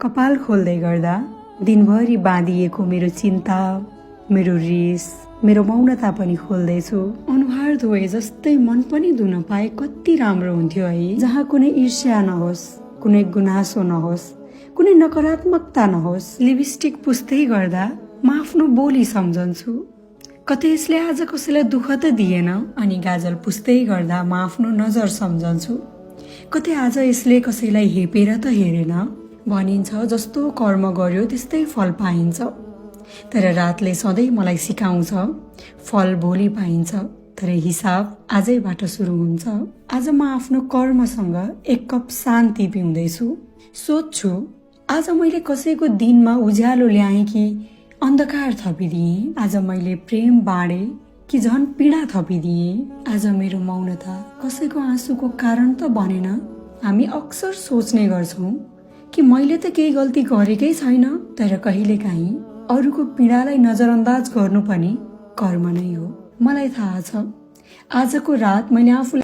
कपाल खोल्दै गर्दा दिनभरि बाँधिएको मेरो चिन्ता, मेरो रिस, मेरो मौनता पनि खोल्दैछु। अनुहार धोए जस्तै मन पनि धुन पाए कति राम्रो हुन्थ्यो है, जहाँ कुनै ईर्ष्या नहोस्, कुनै गुनासो नहोस्, कुनै नकारात्मकता नहोस्। लिपस्टिक पुस्दै गर्दा म आफ्नो बोली सम्झन्छु, कतै यसले आज कसैलाई दुःख त दिएन। अनि गाजल पुस्दै गर्दा म आफ्नो नजर सम्झन्छु, कतै आज यसले कसैलाई हेपेर त हेरेन। भनिन्छ जस्तो कर्म गर्यो त्यस्तै फल पाइन्छ, तर रातले सधैँ मलाई सिकाउँछ फल भोलि पाइन्छ, तर हिसाब आजैबाट सुरु हुन्छ। आज म आफ्नो कर्मसँग एक कप शान्ति पिउँदैछु। सोच्छु आज मैले कसैको दिनमा उज्यालो ल्याएँ कि अन्धकार थपिदिएँ। आज मैले प्रेम बाँडे कि झन् पीडा थपिदिएँ। आज मेरो मौनता कसैको आँसुको कारण त बनेन। हामी अक्सर सोच्ने गर्छौँ कि मैले त केही गल्ती गरेकै छैन, तर कहिलेकाहीँ अरूको पीडालाई नजरअन्दाज गर्नु पनि कर्म नै हो। मलाई थाहा छ आजको रात मैले आफूलाई